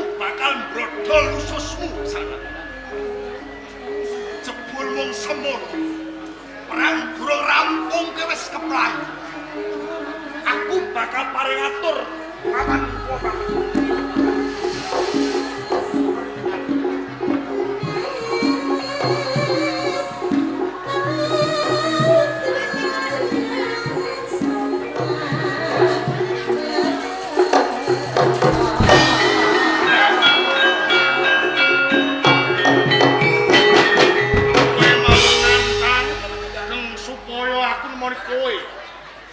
Aku bakal mbrodol ususmu sana. Jebul mung semono. Perang durung rampung kowe wis keplayu. Aku bakal paring atur lawan kowe. Kowe mau nantang keng supaya aku nemoni kowe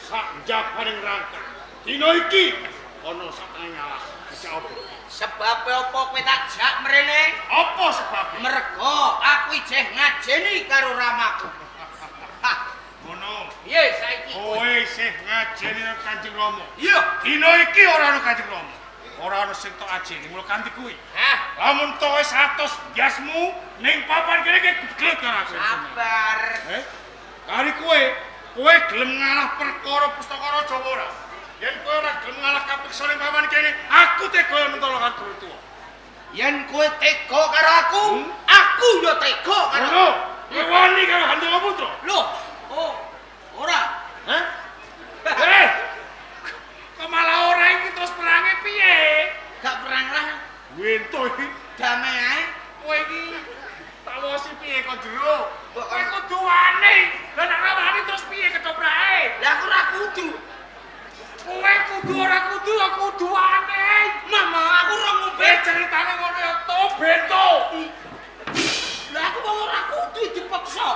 sak njabaning rangkah. Dina iki ana sak tengah alas. Bisa apa? Sebabe apa kowe tak jak mrene? Apa sebabe? Mergo aku ijeh ngajeni karo ramaku. Hah, Ngono. piye saiki kowe? Kowe isih ngajeni karo Kanjeng Rama. Iya. Dina iki ora ana Kanjeng Rama. Ora ana sing tok ajeni, mula kanthi kuwi. Hah, Lamun to wis atus ndasmu ning papan kene iki gelut karo aku. sabar. Eh? Kari kowe, kowe gelem ngalah perkara pustaka raja apa ora? Yen kowe ora gelem ngalah kapeksa ning papan kene, aku tega mentolo karo guru tuwa. Yen kowe tega karo aku, aku ya tega karo. Ngono, kowe wani karo Handaka Putra? Loh, oh, ora. Hah? Eh! Kok malah ora iki terus perange piye? Gak perang lah, Wento iki. damai ae. Kowe iki tak wosi piye kok jero? Kowe kudu wani. Lah nek ora wani terus piye ketoprake? Lah aku ora kudu. Kowe kudu ora kudu, aku kudu wani. Mama, aku ora ngombe. Eh ceritane ngono ya to bento. Lah aku wong ora kudu dipaksa.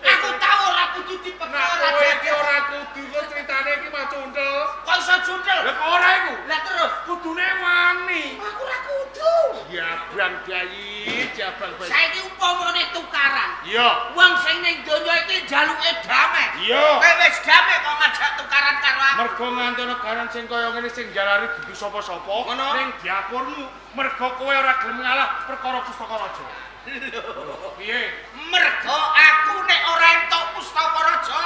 Aku tau ora kudu dipaksa Nah ora kowe iki jadi. ora kudu kok ceritane iki mah cundel. Kok iso cundel? Lah kok ora iku? Lah terus Kudune wani. aku ora kudu. Jabang bayi, jabang bayi. Saiki upamane tukaran. Iya. Wong sing ning donya iki njaluke damai. Iya. Kowe wis damai kok ngajak tukaran karo aku. Mergo nganti ana garan sing kaya ngene sing jalari dudu sapa-sapa Ngono. ning dapurmu. Mergo kowe ora gelem ngalah perkara pustaka raja. Piye? Mergo aku nek ora entuk pustaka raja,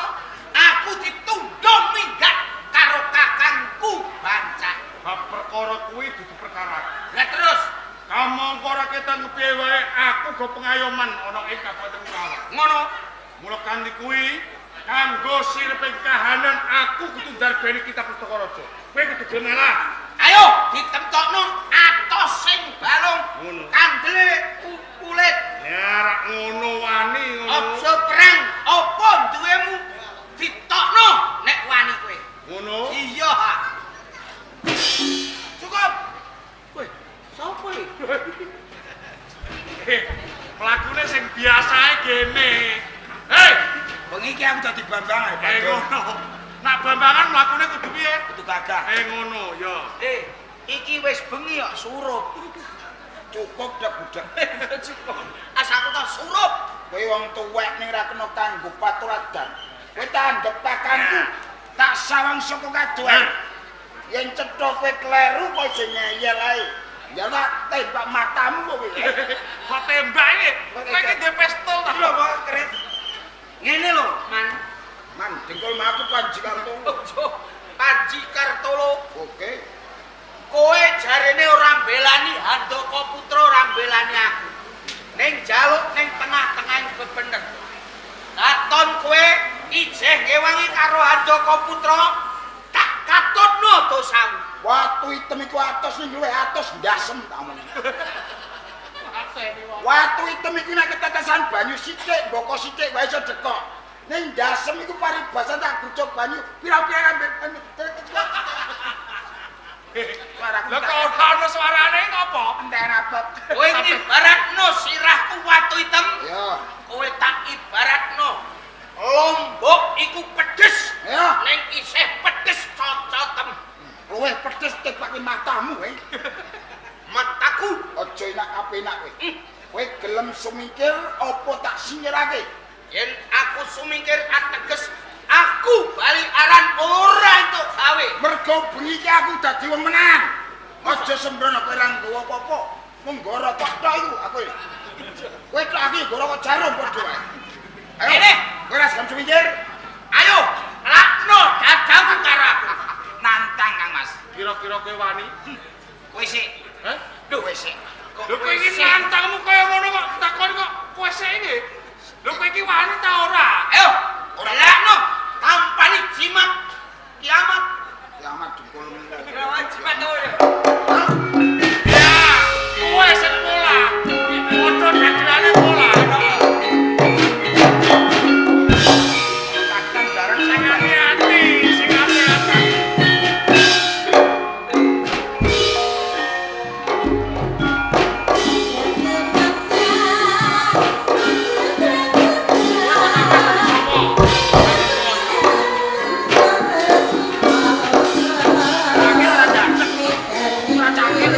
aku ditundung minggat karo kakangku Bancak. Bab perkara kuwi dudu perkara. Lah terus Kamangka ora ketang kepiye wae aku go pengayoman ana ing Kabupaten Kawang. ngono. Mula kanthi kuwi kanggo sireping kahanan aku kudu ndarbeni kitab pustaka raja. Kowe kudu gelem ngalah. Ayo ditemtokno atos sing balung. Ngono. Kandele kulit. Ya rak ngono wani ngono. Aja perang, apa duwemu ditokno nek wani kowe. Ngono. Iya. ha. Cukup. Kowe, sapa iki? Eh, Pelakune sing biasae gene. Hei, Bengi iki aku dadi Bambang ae, eh ngono. Nak Bambangan mlakune kudu piye? Kudu gagah. Eh ngono, ya. Eh, iki wis bengi kok surup. Cukup dak budak. Cukup. As aku tak surup. Kowe wong tuwek ning ra kena kanggo paturadan. Kowe tanggep kakangku. Tak sawang saka kadohan. Yen cetha kowe kleru kok aja ngeyel ae. Ya tak tembak matamu kowe. Kok tembak iki? Kowe iki duwe pistol ta? Lho kok keren. Ngene lho, Man. Man dengkul aku Panji Kartolo. Ojo Panji Kartolo. Oke. Kowe jarene ora mbelani Handaka Putra, ora mbelani aku. Ning jaluk ning tengah-tengahing bebener. Katon kowe ijeh ngewangi karo Handaka Putra, tak katutno dosamu. Watu item iku atos ning luwih atos ndasem tak omong. Watu item iku nek ketetesan banyu sithik, mboko sithik wae iso dekok. Ning ndasem iku paribasan tak grucuk banyu pirang-pirang ambek. Lho kok ora ana suarane iki apa? Entek abab. Kowe ngibaratno sirahku watu item, Ya. kowe tak ibaratno lombok iku pedes. Ya. Ning isih pedes cocotem. Luwih pedes tembake matamu kowe. Mataku Aja enak kapenak kowe. Kowe gelem sumingkir apa tak singkirake? Yen aku sumingkir ateges aku bali aran ora entuk gawe. Mergo bengi iki aku dadi wong menang. Aja sembrono kowe ora nggawa apa-apa. Mung nggo rokok tok iku aku. Kowe tok aku nggo rokok jarum padha wae. Ayo. Kene. Kowe ora gelem sumingkir? Ayo, lakno dadamu karo aku. Nantang Kang Mas. Kira-kira kowe wani? Kowe sik. Heh? Lho, Kowe sik. Lho kowe iki nantangmu kaya ngono kok takon kok kowe sik iki. Lho kowe iki wani ta ora? Ayo, ora lakno. Tampani jimat kiamat. Kiamat dengkulmu. Kiamat jimat to. Ya, kowe sing pola. Padha dagelane pola. Takkan bareng Sing sampeyan. ati-ati, sing ati-ati. Cangkel ora cangkel. Ora cangkel.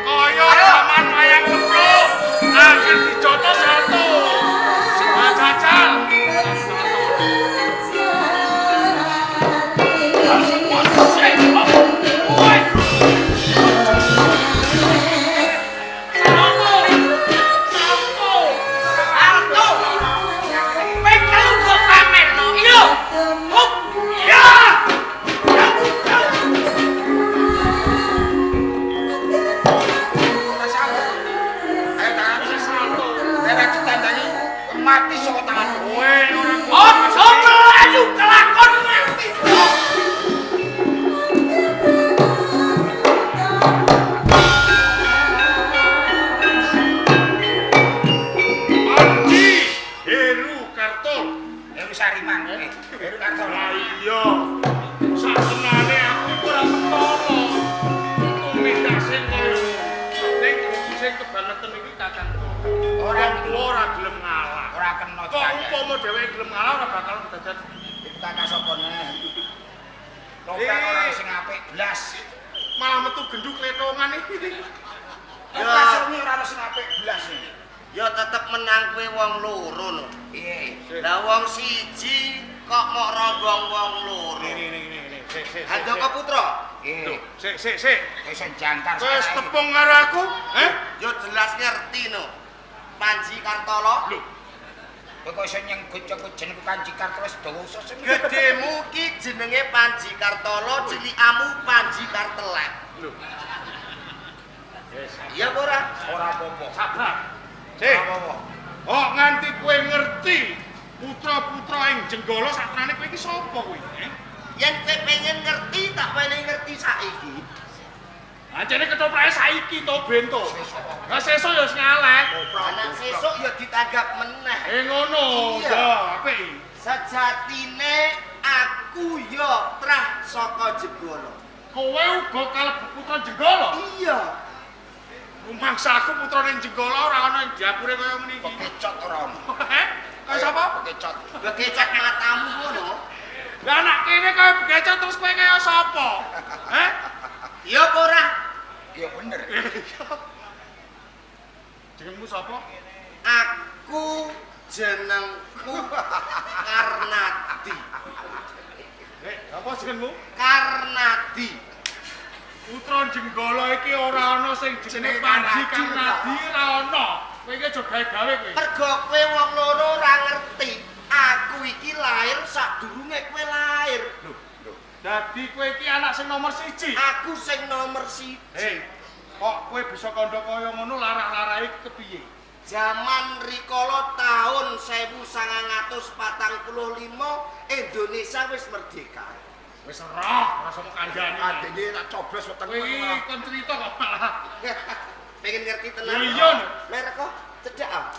Kaya zaman wayang kepruk, akhir dijoto satu. Jajal. Alto. Kowe telu kok pamerno. Iya. Hup. Ya. Ora sanggup. Ayo tangan Ora ditandani mati saka tanganku. Kowe ora Ojo mlayu kelakon mati. Panji Heru Kartol. Heru Sariman. Heru Kartolo. Lah iya. Sakenane aku iku ora ketara. Tumindak sing kaya ngono. Ning sing kebangetan iki kakangku. Ora Wong tuwa ora gelem ngalah. Ora kena Kok upama dheweke gelem ngalah ora bakal kedadan. Iku kakak sapa neh? Lopek ora sing apik blas. Malah metu genduk kletongan iki. Ya seni ora ono sing apik blas iki. Ya tetep menang kowe wong loro no. Piye? Lah wong siji kok mok rombong wong loro. Ngene ngene ngene. Sik sik. Handaka Putra, Piye? Sik sik sik. Iso jangkar. Kowe wis tepung karo aku? Eh? ya jelas ngerti no. Panji Kartolo, Lho, Kowe kok iso nyenggut nyenggut jenengku Panji Kartolo wis dawa usus. gedhemu ki jenenge Panji Kartolo, cilikamu Panji Kartelek. lho. Iya apa ora? Ora apa-apa. Sabar. Ora Sik. apa-apa. Kok nganti kowe ngerti putra-putra ing Jenggala satrane kowe iki sapa kowe? Eh? Yen kowe pengen ngerti tak wenehi ngerti saiki. Ancene ketoprake saiki to ben to. Lah sesuk ya wis ngaleh. Anak sesuk ya ditanggap meneh. Eh ngono, Iya. ya apik. Sejatine aku ya trah saka Jenggala. Kowe uga kalebu putra Jenggala. Iya. Rumangsa aku putrane Jenggala ora ana ing diapure kaya ngene iki. Pekecot ora ono. Heh? Kaya sapa? Pekecot. Bekecot matamu ngono. Lah anak kene kaya bekecot terus kowe kaya sapa? Heh? Iya apa ora? Ya bener. Jenengmu sapa? Aku jenengku Karnadi. Eh, apa jenengmu? Karnadi. Putra Jenggala iki ora ana sing jenenge Jenenge Panji Karnadi, Karnadi ora ana. Kowe iki aja gawe-gawe kowe. Mergo kowe wong loro ora ngerti. Aku iki lahir sadurunge kowe lahir. Lho, dadi kowe iki anak sing nomor 1. Aku sing nomor 1. Hei, kok kowe bisa kandha kaya ngono larah-larahe kepiye? Zaman rikala tahun 1945 Indonesia wis merdeka. Wis roh, ora sama kandhane. Adene tak coblos weteng. Kowe iki kon cerita kok malah. Pengen ngerti tenan? Ya iya, no. Merek kok cedhak ah.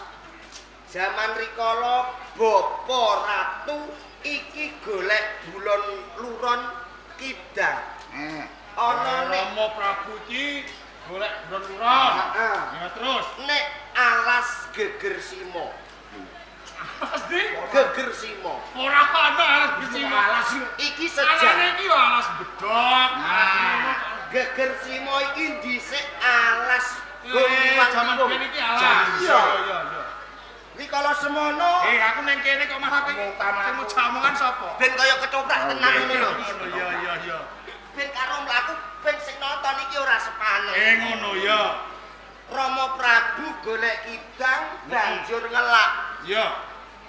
Zaman rikala Bapa Ratu iki golek bulon luron kidang. Eh. Ana nek Rama Prabu iki golek buron-buron. Heeh. Ya terus nek alas geger simo. Pasti Geger Simo. Ora ana alas Simo. Alas iki Alane sejarah. iki yo alas bedhog. Nah, Geger Simo iki dhisik alas Jaman biyen iki alas. Iya. Iya, iya. Rikala semono Aku neng kene kok malah kowe sing ngomong sapa? ben kaya ketoprak tenan ngono lho. Iya, iya, iya. Ben karo mlaku ben sing nonton iki ora sepaneng. Ngono ya. Rama Prabu golek kidang banjur ngelak. Iya.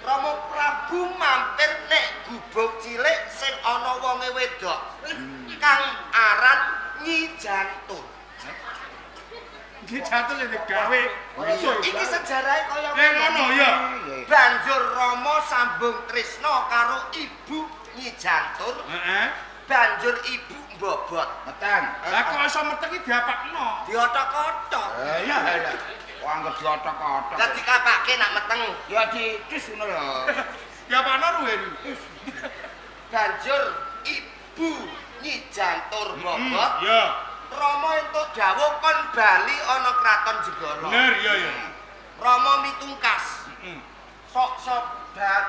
Rama Prabu mampir nek gubuk cilik sing ana wonge wedok kang aran Nyi Jantur. Nyi Jantur sing digawe. Iki sejarahe kaya Ngono ya. Banjur Rama sambung tresna karo ibu Nyi Jantur. Heeh. Banjur ibu mbobot. Meteng. Lah kok iso meteng iki diapakno? Diotok-otok. Iya, iya. Kok anggap diotok-otok. Lah dikapake nak meteng. Ya dicus ngono lho. Diapakno ruwe. Banjur ibu Nyi Jantur mbobot. Iya. Rama entuk dawuh kon bali ana kraton Jenggala. Bener, iya, iya. Rama mitungkas. Heeh. Sok-sok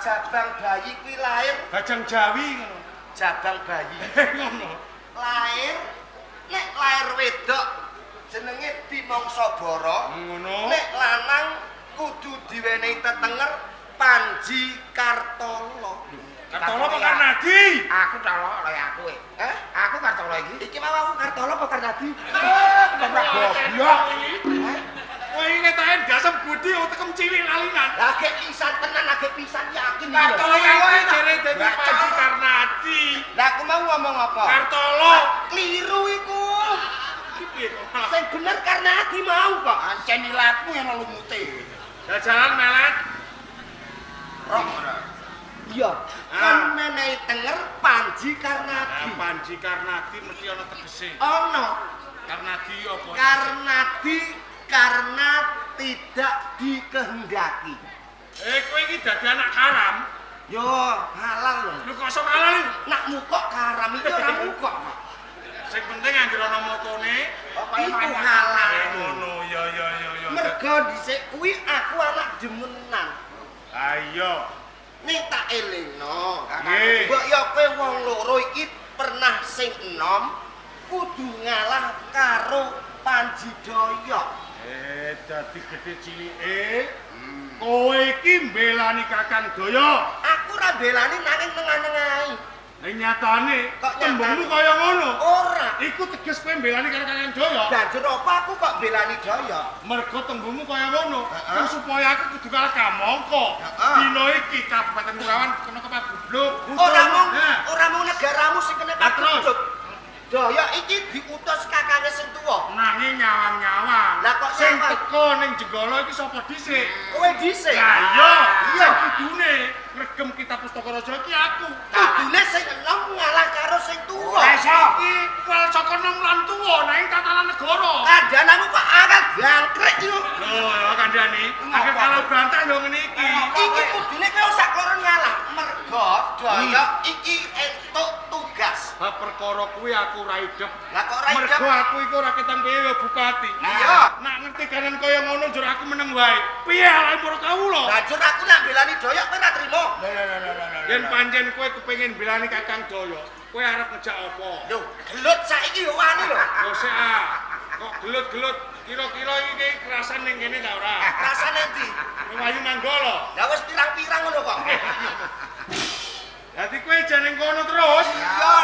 jabang bayi kuwi lahir, Bajang Jawi ngono. jabang bayi. Ngono. Lahir nek lahir wedok jenenge Dimangsa Bara. Ngono. Nek lanang kudu diwenehi tetenger Panji Kartolo. Kartolo apa Karnadi? Aku tolo lho aku e. Eh? Aku Kartolo iki. Iki mau aku Kartolo apa Karnadi? Ora goblok. Kowe iki ketoke dasem gudi utekem cilik lalinan. Lah gek pisan tenan, lagi pisan yakin iki lho. Kartolo kuwi jere dadi Panji Karnadi. Lah aku mau ngomong apa? Kartolo. Kliru iku. Iki piye kok malah Sing bener Karnadi mau kok. Ancen ilatmu yang lumute. jajalan melet. Roh ora. Iya. Kon menehi tenger Panji Karnadi. Nah, Panji Karnadi mesti ana tegese. Ana Karnadi apa? Karnadi karena tidak dikehendaki. Kowe iki dadi anak haram. Yo halal lho. Lho kok sok halal iki? Nak mukok haram iki ora mukok. Sing penting anggere ana motone Iku halal. Ngono ya ya ya ya. Mergo dhisik kuwi aku anak demenan. Ha iya. Ning tak elingno. Nggih. Mbok ya kowe wong loro iki pernah sing enom kudu ngalah karo Panji Doyok. Dadi gedhe cilike. Kowe iki mbelani Kakang Doyok. Aku ora mbelani nanging nengah-nengahi. Ning nyatane Kok tembungmu nyatane? kaya ngono. Ora. Iku teges kowe mbelani karo Kakang Doyok. Banjur apa aku kok belani Doyok? Mergo tembungmu kaya ngono. Heeh. Terus supaya aku kudu kalah kamangka. Heeh. Dina iki Kabupaten Kurawan kena kepagubluk. Ora mung Nah. ora mung negaramu sing kena Lah, terus? pagubluk. Doyok iki diutus kakange sing tuwa. Nanging nyawang-nyawang. Lah kok sing nyawang? teko ning Jenggala iki sapa dhisik? Kowe dhisik. Lah iya, Iya. sing kudune ngregem kitab pustaka raja iki aku. Kudune sing enom ngalah karo sing tuwa. Ora iso. Iki wal saka nom lan tuwa nanging tatanan negara. Kandhanamu kok angel jangkrik yo. Lho, ya kandhani, akeh kalah bantah yo ngene iki. Iki kudune kowe sak loro ngalah. Mergo Doyok iki entuk tugas. Bab perkara kuwi aku ora idep. Lah kok ora idep? Mergo aku iku ora ketang piye ya bupati. Iya. Nak ngerti kanan kaya ngono njur aku meneng wae. Piye alae para kawula? Banjur aku nak belani Doyok kowe ora trimo. Lho lho lho lho lho. Yen pancen kowe kepengin belani Kakang Doyok, kowe arep ngejak apa? Lho, gelut saiki yo wani lho. Lho sik ah. Kok gelut-gelut kira-kira iki kerasan ning kene ta ora? Rasane ndi? Ning Wahyu Manggala. Lah wis pirang-pirang ngono kok. Dadi kowe jan ning kono terus. Iya.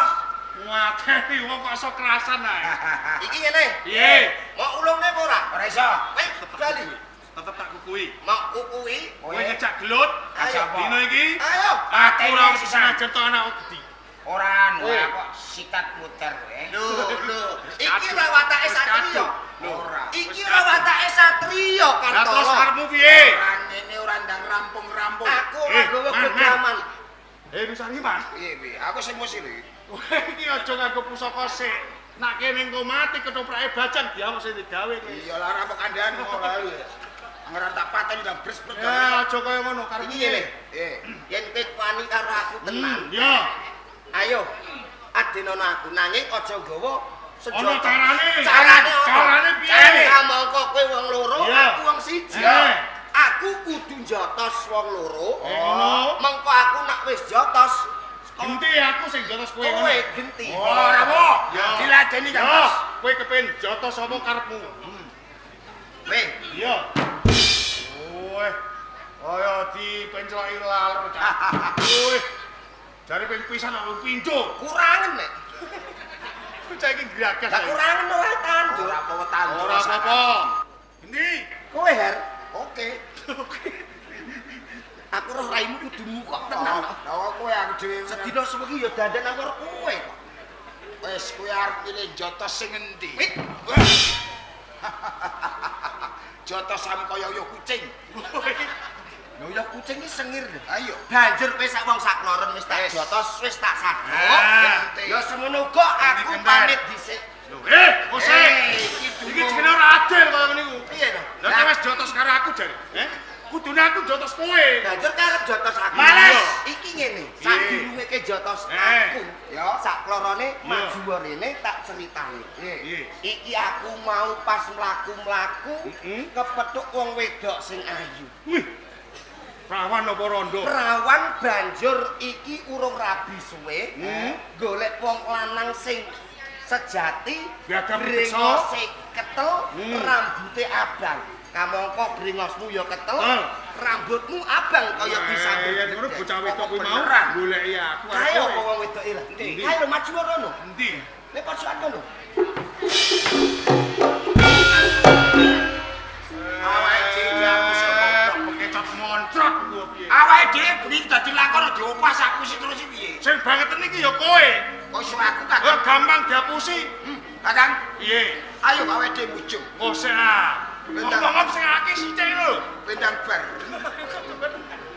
Nguateni wong kok iso kerasan ae. Iki ngene. Piye? Mau ulungne apa ora? Ora iso. Kowe bali. Tetep tak kukui. Mau kukui. Kowe ngejak gelut. Ayo. Dino iki Ayo. aku ora Pateni sisan. senajan to anakku gedhi. Ora anu kok sikat muter kowe. Lho, lho. Iki ora watake satriya. Ora. Iki ora watake satriya Lah terus Kartolo. karepmu piye? Ora ngene ora ndang rampung-rampung. Aku ora nggawa Man, man. gegaman. Nusari Mas. Piye piye? Aku sing emosi lho iki. Kowe iki aja nganggo pusaka sik. Nak kene engko mati ketoprake bajang diawak sing digawe kowe. Iya lah ora apa kandhane kok lali. Angger tak pateni ndang bres-bres. Ya aja kaya ngono karepmu Iki ngene. Eh, Yen kowe wani karo aku tenan. Ya. Ayo. Adenono aku nanging aja nggawa senjata. Ono carane. Carane apa? Carane piye? Kamangka kowe wong loro, Iya. aku wong siji. Eh. Aku Aku kudu njotos wong loro. Ngono. Mengko aku nak wis jotos, Genti aku sing jotos kowe ngono. Kowe genti. Ora wo. Ya. Diladeni Kang Ya, Mas. kowe kepengin jotos apa karepmu? Weh, Iya. Weh. Kaya dipenceloki laler cah. Weh. Jare ping pisan kok pindho. Kurangen nek. Bocah iki gragas. Lah kurangen ora tandur. Ora apa-apa tandur. Ora apa-apa. Endi? Kowe Her. Oke. Aku roh raimu kudu mukok tenan. Lah kowe aku dhewe Sedina sewengi ya dandan aku karo kowe kok. Wis kowe arep milih jotos sing endi? Wit. Jotos sam kaya yo kucing. Lho ya kucing iki sengir lho. Ayo. Banjur kowe sak wong sak kloren wis tak jotos, wis tak saduk. Ah. Ya semono uga aku pamit dhisik. Lho, Kose. Iki Iki jenenge ora adil kaya ngene iku. Piye to? Lah kowe wis jotos karo aku jare. Eh? Kudune aku jotos kowe. Banjur karep jotos aku. Males. Iki ngene, sadurunge ke jotos aku. Ya. Sak klorone maju rene tak ceritani. Piye? Iki aku mau pas mlaku-mlaku kepethuk wong wedok sing ayu. Wih. Prawan apa rondo? Perawan banjur iki urung rabi suwe, golek wong lanang sing sejati, Gagah peksa. brengose ketel, rambute abang. Kamangka brengosmu ya ketel, rambutmu abang kaya disambut. Ya ngono bocah wedok kuwi mau goleki aku Kae apa wong wedoke lah? Kae lho maju rono. Endi? Nek pojokan kono. Awake dhewe aku sapa? Pekecot moncrot ku piye? Awake dhewe bengi dadi lakon diopas aku sih terus piye? Sing bangeten iki ya kowe. Kok iso aku Kakang? Kok gampang diapusi. Kakang, Piye? ayo awake dhewe mujung. Kose ah. Ngomong sing akeh sithik lho. Bendang bar.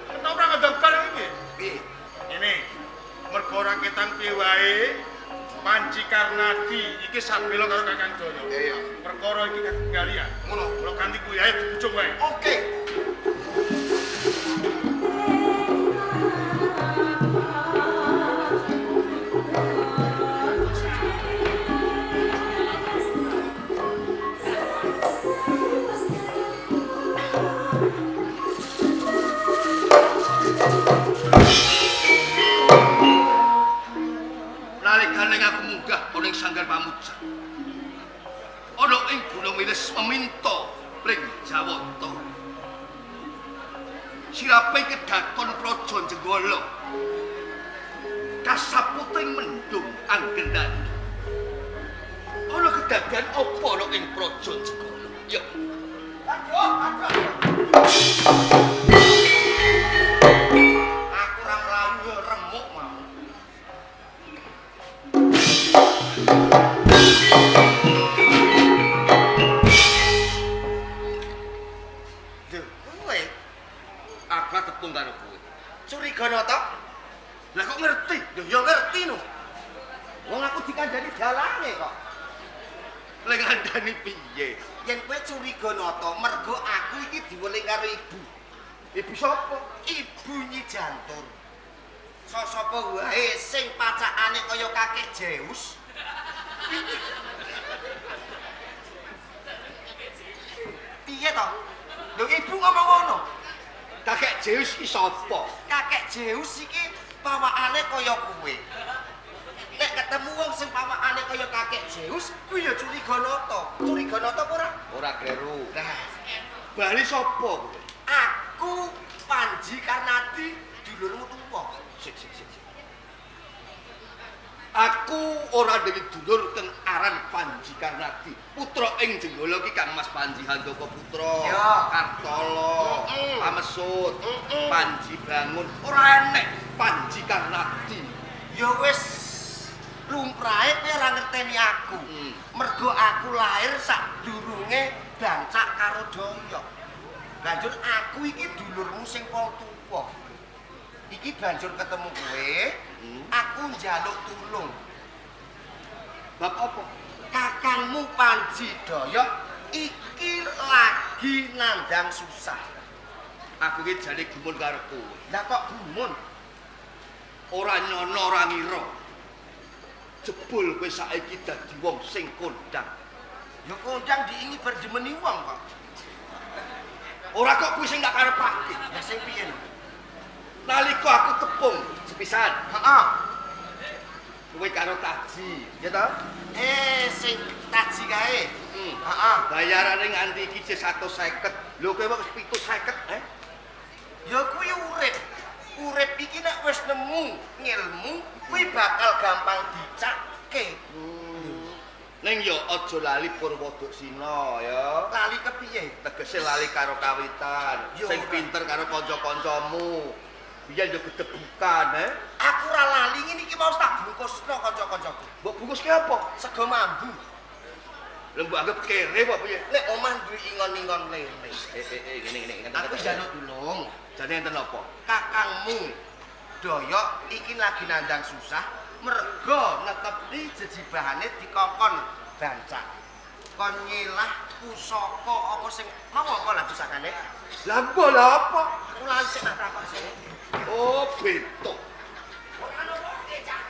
Kenapa ora ngedol bar iki? Piye? Ngene. Mergo ora ketang piye wae. Panji Karnadi iki sabela karo Kakang Jaya. Iya. Perkara iki kegalian. Ngono. Kula ganti kuwi ae dibujung wae. Oke. Nalikane aku munggah ana ing sanggar pamujan. Ana ing Gunung Wilis meminta ring Jawata. Sirape kedaton Praja Jenggala. Kasaputing mendung anggendani. Ana kedadean apa ana ing Praja Jenggala? Ya. Aduh, aduh. Aku ora mlayu ya remuk mau. Lho, kowe Aku tepung karo kowe. curiga to? Lah kok ngerti? Lho ya ngerti no. Wong aku dikandani dalange kok. Lek ngandani piye? Yen kowe curiga nata, mergo aku iki diweling karo ibu. Ibu sapa? Ibu Nyi Jantur. Sapa wae sing pacakane kaya kakek Zeus. Piye to? Lho ibu ngomong ngono. Kakek Zeus ki sapa? Kakek Zeus iki pawakane kaya kowe. Nek ketemu wong sing pawakane kaya kakek Zeus, kuwi ya curiga nata. Curiga nata apa ora? Ora kleru. Nah, Bali sapa kowe? aku Panji Karnadi dulurmu tuwa. Sik sik sik. sik. Aku ora duwe dulur kang aran Panji Karnadi. Putra ing Jenggala ki Kang Mas Panji Handaka Putra, Ya. Kartolo, Pamesut, Panji Bangun. Ora enek Panji Karnadi. Ya wis lumrahe kowe ora ngerteni aku. Mergo aku lahir sadurunge bancak karo Doyok. Banjur aku iki dulurmu sing pol tuwa. Iki banjur ketemu kowe, aku njaluk tulung. Bab apa? Kakangmu Panji Doyok iki lagi nandang susah. Aku iki jane gumun karo kowe. Lah kok gumun? Ora nyono ora ngira. Jebul kowe saiki dadi wong sing kondang. Ya kondang diingi berdemeni wong kok. Ora kok kuwi sing tak karepake. Lah sing piye lho? Nalika aku tepung sepisan, Heeh. Kowe karo Taji, ya ta? Sing Taji kae. Heeh. Bayarane nganti iki jek 150. Lho kowe wis 750, eh? Ya kuwi urip. Urip iki nek wis nemu ngilmu, kuwi bakal gampang dicake. Ning yo aja lali Purwodaksina ya. Lali kepiye? Tegese lali karo kawitan, sing pinter karo kanca-kancamu. Biyen yo gedebukan, eh? Aku ora lali ngene iki mau tak bungkusno kanca-kancaku. Mbok bungkuske apa? Sego mambu. Lha mbok anggap kere apa piye? Nek omah duwe ingon-ingon lele. Ngene. Aku njaluk tulung. Jane enten apa? Kakangmu Doyok iki lagi nandang susah mergo netepi jejibahane dikongkon bancak. Kon nyelah pusaka apa sing mau apa lah pusakane? Lah mbok lha apa? Aku lali sik tak takok sik. Oh, betok. Ora ono wae, Cak.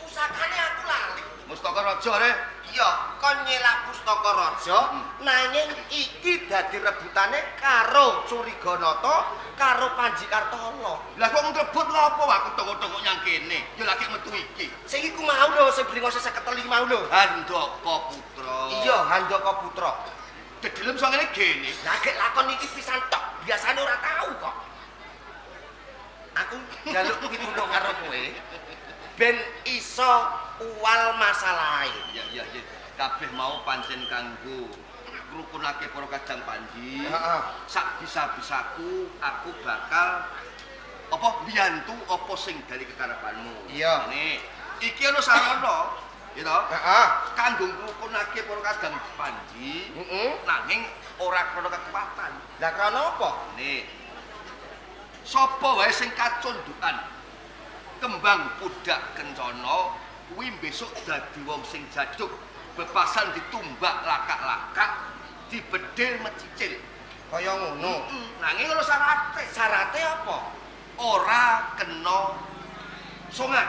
Pusakane aku lali. Mustaka Raja re. Iya, kon nyelah pustaka raja, nanging iki dadi rebutane karo Curiganata karo Panji Kartolo. Lah kok ngrebut lho apa aku toko-toko nyang kene? Ya lagi metu iki. Sing iku mau lho, sing brengose 53 mau lho. Handaka Putra. Iya, Handaka Putra. Dedelem sangene gene. Lah gek lakon iki pisan tok, biasane ora tau kok. Aku njaluk pitulung karo kowe ben iso uwal masalahe. Iya. Kabeh mau pancen kanggo ngrukunake para kadang Panji. Heeh. Sak bisa-bisaku aku bakal apa mbiyantu apa sing dari kekarepanmu. Iya. Ngene. Iki ana sarana, ya toh? Heeh. Kanggo ngrukunake para kadang Panji. Heeh. Nanging ora krana kekuatan. Lah krana apa? Nih. Sapa wae sing kacundhukan kembang pudak kencana kuwi besok dadi wong sing jaduk, bepasan ditumbak lakak-lakak, dibedhil mecicil. Kaya ngono. Nanging ana syarate. Syarate apa? Ora kena songan.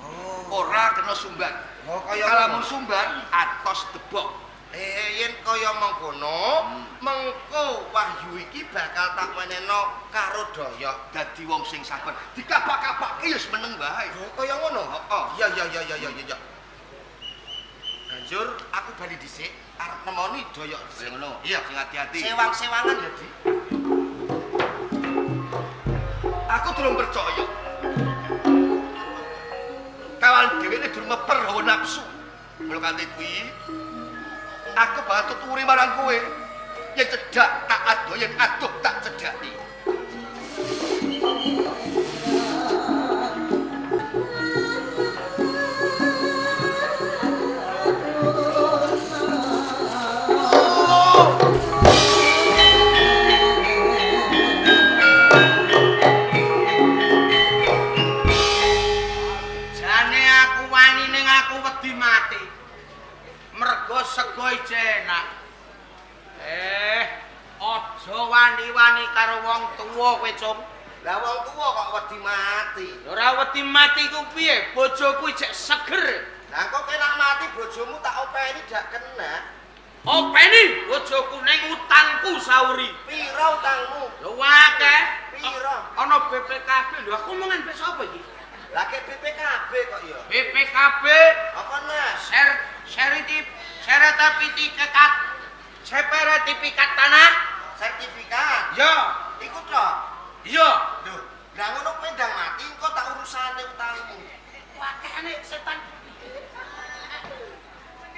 Oh. Ora kena sumbat. Oh, kaya lamun sumbat atos debok. Yen kaya mengkono, mengko wahyu iki bakal tak wenehno karo Doyok. Dadi wong sing sabar, dikapak-kapake ya wis meneng wae. Oh, kaya ngono? Heeh. Iya. Banjur aku bali dhisik arep nemoni Doyok Kaya dhisik. ngono. Iya. Sing ati-ati. Sewang-sewangan ya, Di. Aku durung percaya. Kawan dhewe ini durung meper hawa nafsu. Mula kanthi kuwi aku bakal tuturi marang kowe. Yen cedhak tak adoh, yen adoh tak cedhaki. Jane aku wani ning aku wedi mati. Mergo sego ije enak. Aja wani-wani karo wong tuwa kowe, Cung. Lah wong tuwa kok wedi mati. Ora wedi mati ku piye? Bojoku ijek seger. Lah kok kena mati bojomu tak openi dak kena. Openi bojoku ning utangku sauri. Pira utangmu? Lho akeh. Pira? Ana BPKB. Lho aku omongan mbek sapa iki? Lah ke BPKB kok ya. BPKB Apa Nas? Sertifikat sertifikat tanah. Sertifikat. Ya, Iku tok. iya. Lho, lah ngono kowe ndang mati engko tak urusane utangmu. Wakehane setan.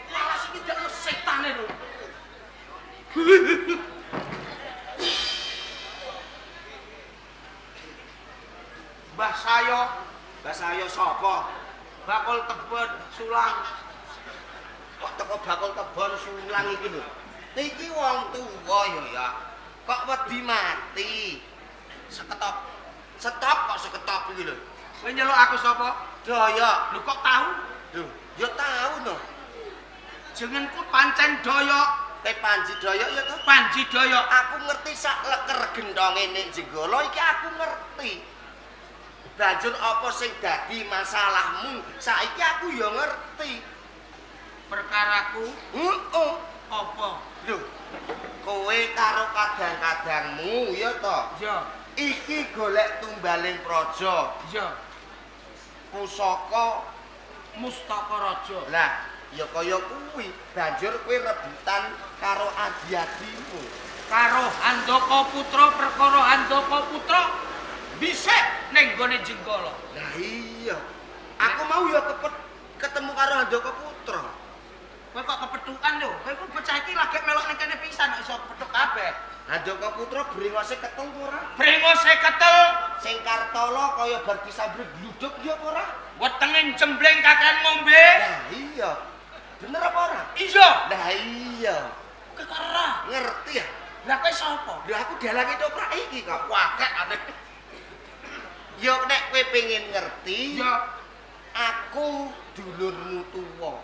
Walah iki dak ono setane lho. Mbah Sayo, Mbah Sayo sapa? bakul tebon sulang. Kok teko bakul tebon sulang iki lho. Niki wong tuwa ya ya. Kok wedi mati. Seketop. Stop kok seketop iki lho. Kowe nyeluk aku sapa? Doyok. Lho kok tahu? Lho, ya tahu no. Jenengku pancen Doyok, Teh Panji Doyok ya toh? Panji Doyok. Aku ngerti sak leker gendonge ning Jenggala iki aku ngerti. Banjur apa sing dadi masalahmu? Saiki aku ya ngerti. Perkaraku Heeh. apa? Lho, Kowe karo kadang-kadangmu ya to. Iya. Iki golek tumbaling praja. Iya. Pusaka Mustaka Raja. Lah, ya kaya kuwi, banjur kowe rebutan karo adi-adimu. Karo Handaka Putra perkara Handaka Putra bisik ning gone Jenggala. Lah iya. Aku mau ya ketemu karo Handaka Putra. Kowe kok kepethukan lho. Kowe ku bocah iki lagi melok ning kene pisan kok iso kepethuk kabeh. Handaka Putra brengose ketel apa ora? Brengose ketel, Sing kartala kaya bar disamber gluduk ya apa ora? wetenge jembleng kakean ngombe. Lah iya. Bener apa ora? Iya. Lah iya. Kowe kok ora? Ngerti ya? Lah kowe sapa? Lho aku dalange toprak iki kok. Wakek ane. Ya nek kowe pengen ngerti, Ya aku dulurmu tuwa.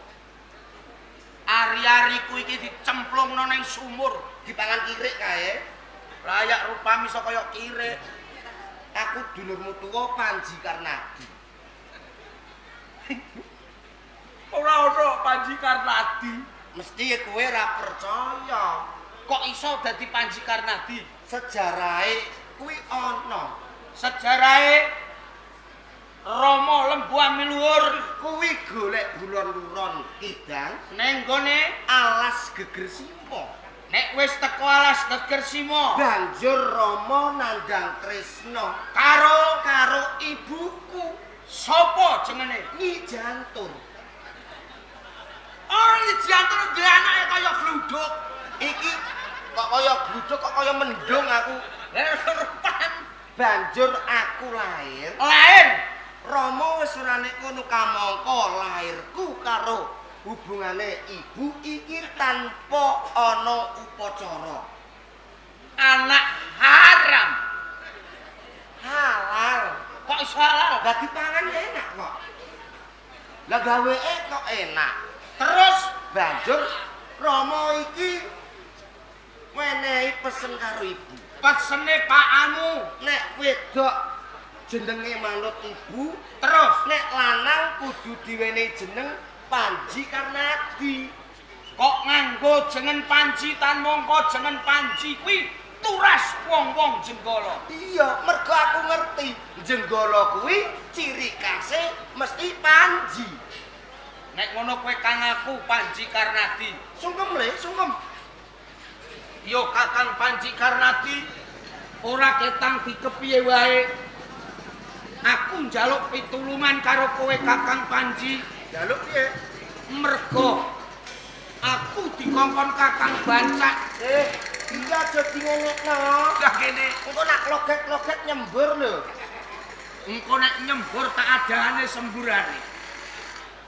Ari-ariku iki dicemplungno ning sumur. Dipangan kirik kae. Layak rupami iso kaya kirik. Aku dulurmu tuwa Panji Karnadi. Ora ono Panji Karnadi. Mesti ya kowe ora percaya. Kok iso dadi Panji Karnadi? Sejarahe kuwi ana. Sejarahe Rama Lembu Amiluhur Kuwi golek bulon-luron kidang ning gone alas Geger Simo. nek wis teko alas Geger Simo Banjur Rama nandhang tresna karo karo ibuku sapa jenenge? Nyi Jantur. Oh, Nyi Jantur duwe anake kaya gluduk. Iki kok kaya gluduk kok kaya mendung aku. Lah rupan Banjur aku lahir. lahir Rama wis ora nek kono kamangka lahirku karo hubungane ibu iki tanpa ana upacara. Anak haram. Halal. Kok iso halal? Lah dipangan ya enak kok. Lah gaweke kok enak. Terus banjur Rama iki menehi pesen karo ibu. Pesene pakmu nek wedok jenenge manut ibu, terus nek lanang kudu diwenehi jeneng Panji Karnadi. Kok nganggo jeneng Panji tan mongko jeneng Panji kuwi turas wong-wong Jenggala. Iya, mergo aku ngerti Jenggala kuwi ciri khase mesti Panji. Nek ngono kowe kang aku Panji Karnadi. Sungkem le, sungkem. Yo Kakang Panji Karnadi ora ketang dikepiye wae. Aku njaluk pitulungan karo kowe Kakang Panji. Njaluk piye? Mergo aku dikongkon Kakang Bancak. Iya aja dingenekno. Lah kene engko nak loget-loget nyembur lho. Engko nek nyembur tak adane semburane.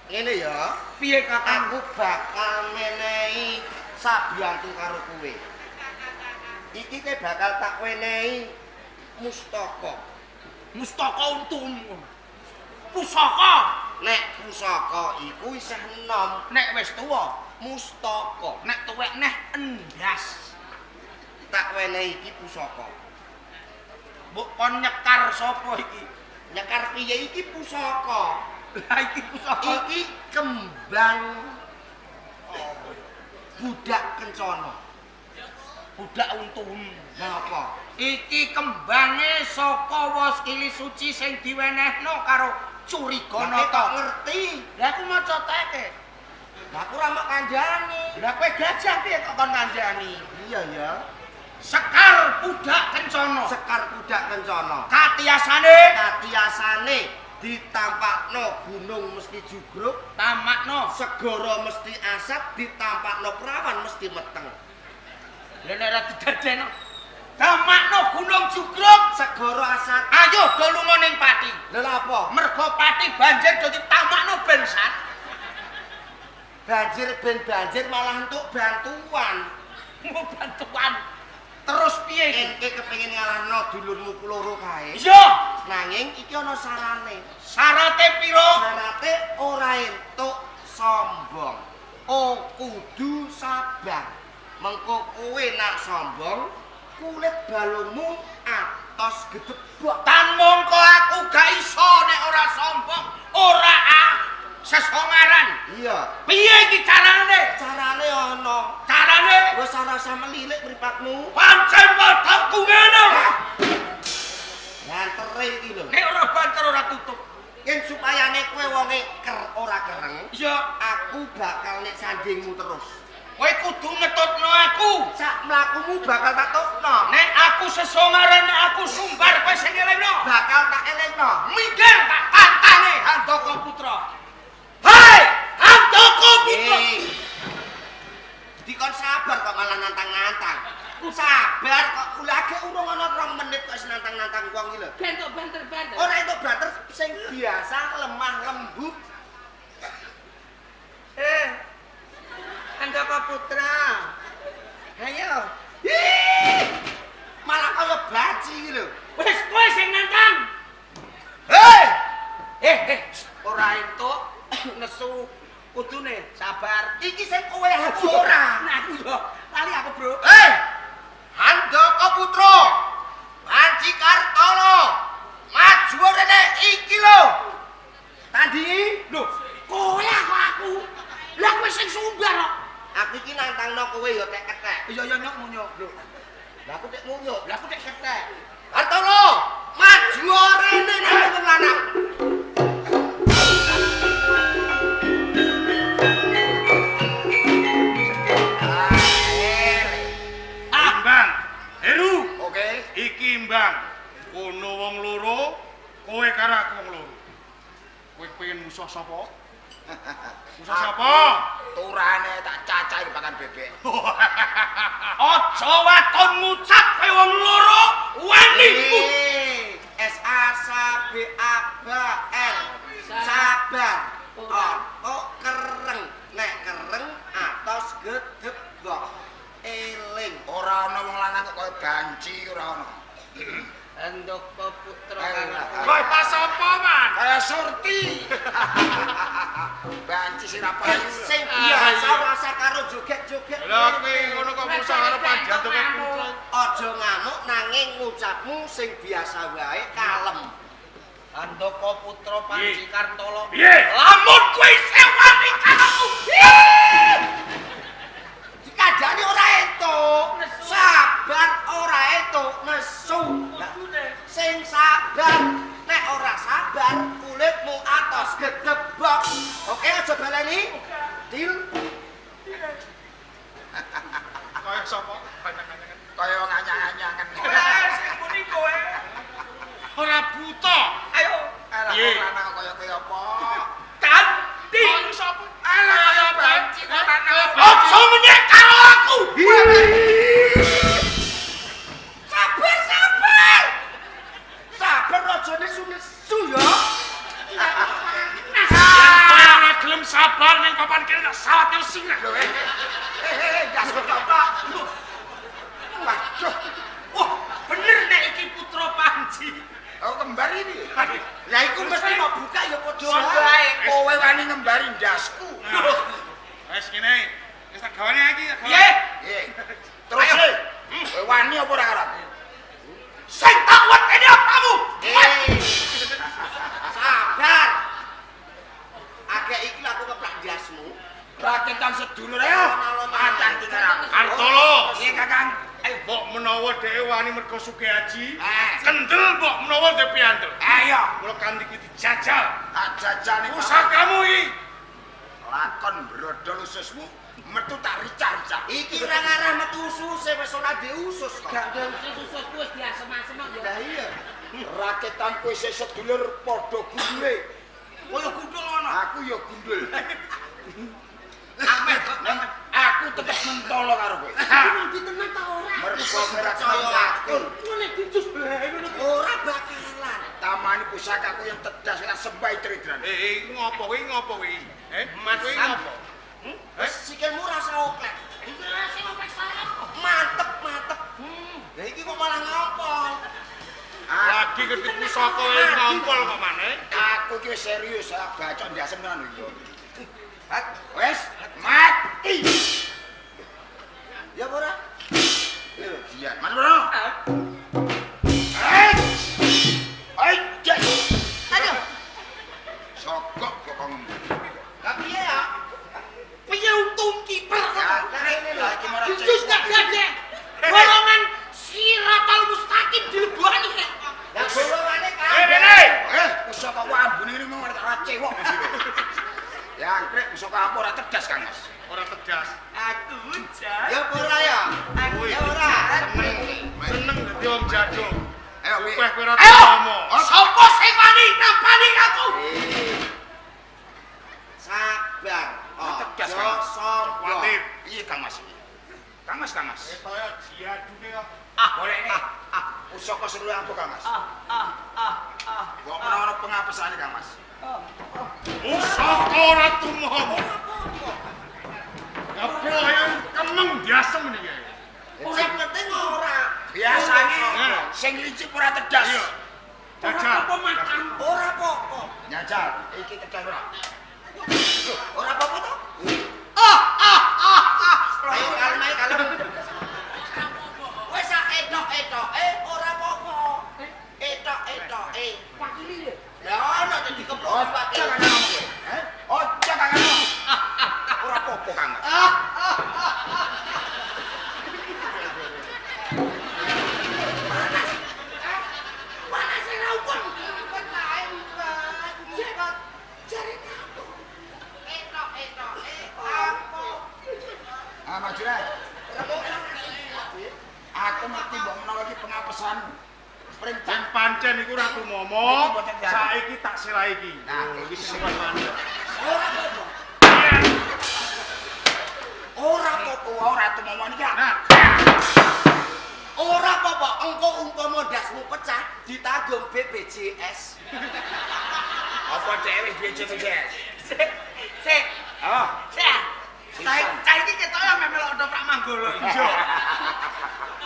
Ngene ya. Piye Kakang? Aku bakal menehi sabiyantu karo kowe. Iki kowe bakal tak wenehi mustaka. Mustaka untumu. Pusaka. Nek pusaka iku isih enom, nek wis tuwa mustaka. Nek tuwek neh endas. Tak wenehi iki pusaka. Mbok kon nyekar sapa iki? Nyekar piye iki pusaka? Lah iki pusaka. Iki kembang budak kencana. Budak untumu. Lah apa? Iki kembange saka wos kili suci sing diwenehno karo Curiganata. Kok ngerti? Lah aku maca teke. Lah aku ora mok kandhani. Lah kowe gajah piye kok kon kandhani? Iya ya. Sekar budak kencana. Sekar budak kencana. Katiasane? Katiasane ditampakno gunung mesti jugruk, tamakno segara mesti asap, ditampakno prawan mesti meteng. Lah nek ora didadekno tamakno gunung jugruk, segara asap. Ayo do lunga ning Pati. Lha lha apa? Mergo Pati banjir do ditamakno ben sat. Banjir ben banjir malah entuk bantuan. Mau bantuan. Terus piye iki? Engke kepengin ngalahno dulurmu loro kae. Iya. Nanging iki ana sarane. Syarate piro? Syarate ora entuk sombong. O kudu sabar. Mengko kowe nak sombong, kulit balungmu atos gedebok. Tan mongko aku gak iso nek ora sombong, ora sesongaran. Iya. Piye iki carane? Carane ana. Carane? Wis ora usah melilik mripatmu. Pancen watakku ngene. Bantere iki lho. Nek ora banter ora tutup. Yen supayane kowe wonge ora kereng, Iya, aku bakal nek sandingmu terus. Kowe kudu ngetutno aku. Sak mlakumu bakal tak tutno. Nek aku sesongaran, nek aku sumbar kowe sing elingno. Bakal tak elingno. Minggir tak tantange Handaka Putra. Hei, Handaka Putra. Dikon sabar kok malah nantang-nantang. Sabar kok lagi urung ana 2 menit kok wis nantang-nantang wong iki lho. Bentuk banter-banter. Ora entuk banter sing biasa lemah lembut. Handaka Putra. Ayo. Ih! Malah kaya baci iki lho. Wis kowe sing nantang. Hei! Ora entuk nesu kudune sabar. Iki sing kowe aku ora. Nah aku yo lali aku, Bro. Hei! Handaka Putra. Panji Kartolo. Maju rene iki lho. Tandingi. Lho, kowe kok aku. Lah kowe sing sumbar kok. Aku iki nantangno kowe ya tek ketek. Iya iya nyok munyuk. Lho. Lah aku tek munyuk. Lah aku tek ketek. Kartolo, maju rene nang wong lanang. Imbang. Heru, Oke. iki imbang. Kono wong loro, kowe karo aku wong loro. Kowe pengen musuh sapa? Musuh sapa? Turane tak cacahi pakan bebek. Aja waton ngucap kowe wong loro wani. S A S B A B R. Sabar. Oto kereng. Nek kereng atos gedebok. Eling. Ora ana wong lanang kok kaya banci ora ana. Handaka Putra Alah. karo Kaya sapa, Man? Kaya Surti. Banci sing ra payu. Sing biasa ora karo joget-joget. Lah kowe ngono kok musuh karo Panji Handaka Putra. Aja ngamuk nanging ngucapmu sing biasa wae kalem. Handaka Putra Panji Kartolo. Piye? Lamun kowe isih wani karo aku. Dikandani ora entuk. Sabar ora entuk nesu. Sing sabar, nek ora sabar kulitmu atos gedebok. Oke, aja baleni. Deal. Kaya sapa? Banyak-banyakan. Kaya wong anyang-anyangan. Sing muni kowe. Ora buta. Ayo. Alah Piye? wong lanang kaya kowe apa? Tanding. Kaya sapa? Alah kaya banci wong lanang. Aja menyek karo aku. Sabar, sabar. Sabar aja nesu-nesu ya. Yen kowe ora gelem sabar ning papan kene tak sawat karo sirah. Lho gas bapak. Waduh, Wah, bener nek iki Putra Panji. aku kembar ini. Lah iku mesti mau buka ya padha Padha wae. ae. Kowe wani ngembari ndasku. Wis kene. Wis tak gawane iki. tak gawane. Piye? Piye? Terus e, kowe wani apa ora karo aku? Sing tak weteni apamu? Sabar. Agek iki lho aku keplak ndasmu. Raketan sedulur ayo. Pancang karo aku. Kartolo. Piye Kakang? Ayo mbok menawa dhewe wani mergo sugih aji. Eh. Kendel mbok menawa dhewe piandel. Ayo, Kula kanthi iki dijajal. tak jajane Pusakamu iki. Lakon brodol ususmu metu tak ricah-ricah. Iki ora ngarah metu ususe wis ora diusus kok. Gak usus-ususku wis diasem-asem kok ya. Lah iya. Raketan kowe isih sedulur padha gundule. Koyo gundul ngono. Aku ya gundul. Ameh Neng, aku tetep mentolo karo kowe. Iki tenan ta ora? Mergo kowe ora Percaya aku. Ngene dicus bae ngono. Ora bakalan. Tamani pusakaku yang tedas tak sembah tridran. Eh, ngopo kowe ngopo kowe? Eh, Mas kowe Sam. ngopo? Wis sikilmu rasa oklek. Iki sing oplek sarap. Mantep, mantep. Lah iki kok malah ngompol. Lagi ngerti pusaka ngompol kok maneh. Aku iki wis serius, tak bacok ndasem tenan iki. Wis mati. Ya apa ora? Iya, Mas Bro. Eh. Ai, jek. Aduh. Sogok kok kong. Lah piye ya? Piye untung kiper? Ya, Lah ini lho. iki marah Dicus tak Ora tegas Kang Mas. Ora tegas. Aku jan. Ya apa ora ya? Ya ora. Seneng. Seneng dadi wong jaduk. Ayo, Wi. Upeh kowe ora Ayo. tumomo. Sopo sing wani nampani aku? Sabar. Tegas, Aja Kang. sombong. Kuatir. Piye Kang Mas iki? Kang Mas, Kang Mas. Kaya jiadune kok. Golekne. Pusaka seru aku Kang Mas. Kok menawa ana pengapesane Kang Mas. Pusaka ora tumomo. Gapo ayo kemeng biasa meneh iki. Sing penting ora. Biasane Nah. sing licik ora tegas. Iya. Jajal. Apa makan? Ora apa-apa. Nyajal, iki tegas ora? Ora apa-apa to? Ayo kalem ayo kalem. Wis sak etok-etoke ora apa-apa. Etok-etoke. Wakili lho. Lah ono dadi keplok Ojo wakil. Kang ngomong kowe. Heh? Ojo Kang ngomong. Ora apa-apa Kang Mas. Panas ora upun. Umpet ae umpet. Umpet. Jarene aku. Etok-etoke apa? Ah, maju rek. Aku ngerti mbok menawa iki pengapesanmu. Sing Perintah. pancen iku ora tumomo, saiki tak selai iki. Nah, iki sing luwih Ora apa-apa. Ora apa-apa. Ora tumomo niki. Nah, Ora apa-apa, engko umpama ndasmu pecah ditanggung BPJS. Apa dhek wis duwe BPJS? Sik. Sik. Oh, Sik. Cah iki ketoke ame melok ndoprak manggolo. iya.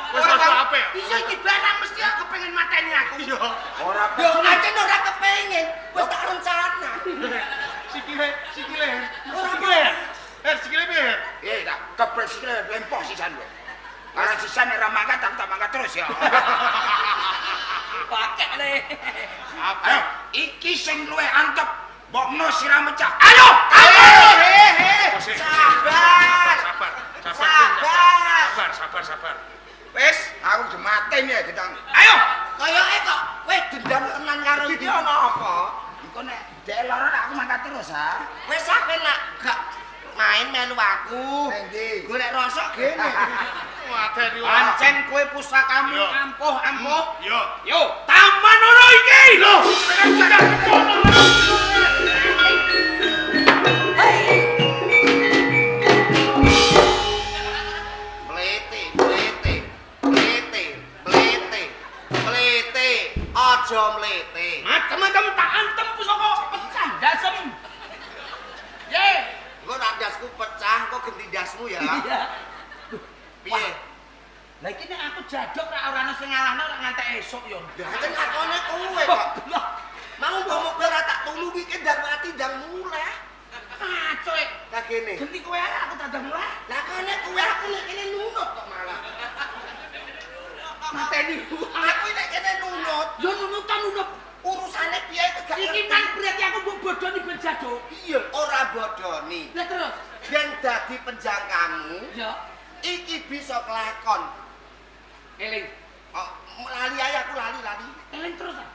Wis aja apik. Iya iki barang mesti aku pengen mateni aku. Iya. ora Yo ancen ora kepengin, wis tak rencana. Sikile, sikile. Ora Sikile. Sikile piye? Eh, tak keprek sikile lempok sisan kowe. Karena sisan ora mangkat, aku tak mangkat terus ya. Pakek le. Ayo, iki sing luwih antep. Mbokno sirah mecah. Ayo, Ayo, he he. Sik. Sabar. Sabar, sabar. Sabar. Sabar, sabar, sabar. Wis, Aku dimateni ya gedang. ayo. Kayake kok kowe dendam tenan karo iki ana apa? Engko nek dhek lara aku mangkat terus ha. Wis aku nak gak main melu aku. Nang ndi? Golek rosok gene. Mateni ora. Pancen kowe pusakamu Yo. ampuh-ampuh. Yo. Yo, taman ono iki. Lho, pengen cecak kono. Mlete, mlete, mlete, mlete, mlete, aja mlete. Macem-macem tak antem pusaka pecah ndasem. Ye. Engko nak ndasku pecah, engko genti ndasmu ya. Iya. Piye? Lah iki nek aku jaduk ra ora ana sing ngalahno ora ngantek esuk yo. Lah kan lakone kowe kok. Mau ngomong kowe ora tak tulungi ki ndang mati ndang muleh. Ngaco e. Lah kene. Genti kowe ae aku tak ndang muleh. Lah kene kowe aku nek kene nunut kok malah. Mateni. Aku nek kene nunut, Yo nunutan nunut. urusane piye iki gak Iki ngerti. mang berarti aku mbok bodoni ben jaduk. Iya, ora bodoni. Lah terus. Yen dadi penjangkamu, Ya, iki bisa kelakon. eling. Oh, lali ae aku lali lali. Eling terus. ah.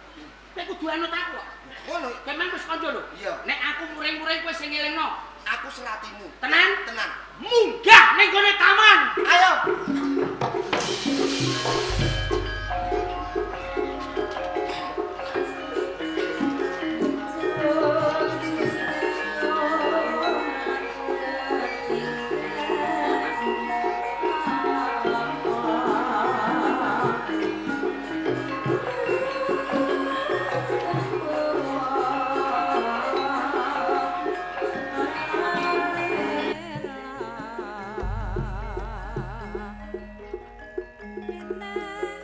Kowe kudu anut aku kok. Ngono, Kowe mang wis kandha lho. Iya. Nek aku muring-muring kowe sing ngelingno. aku seratimu. Tenan? Tenan.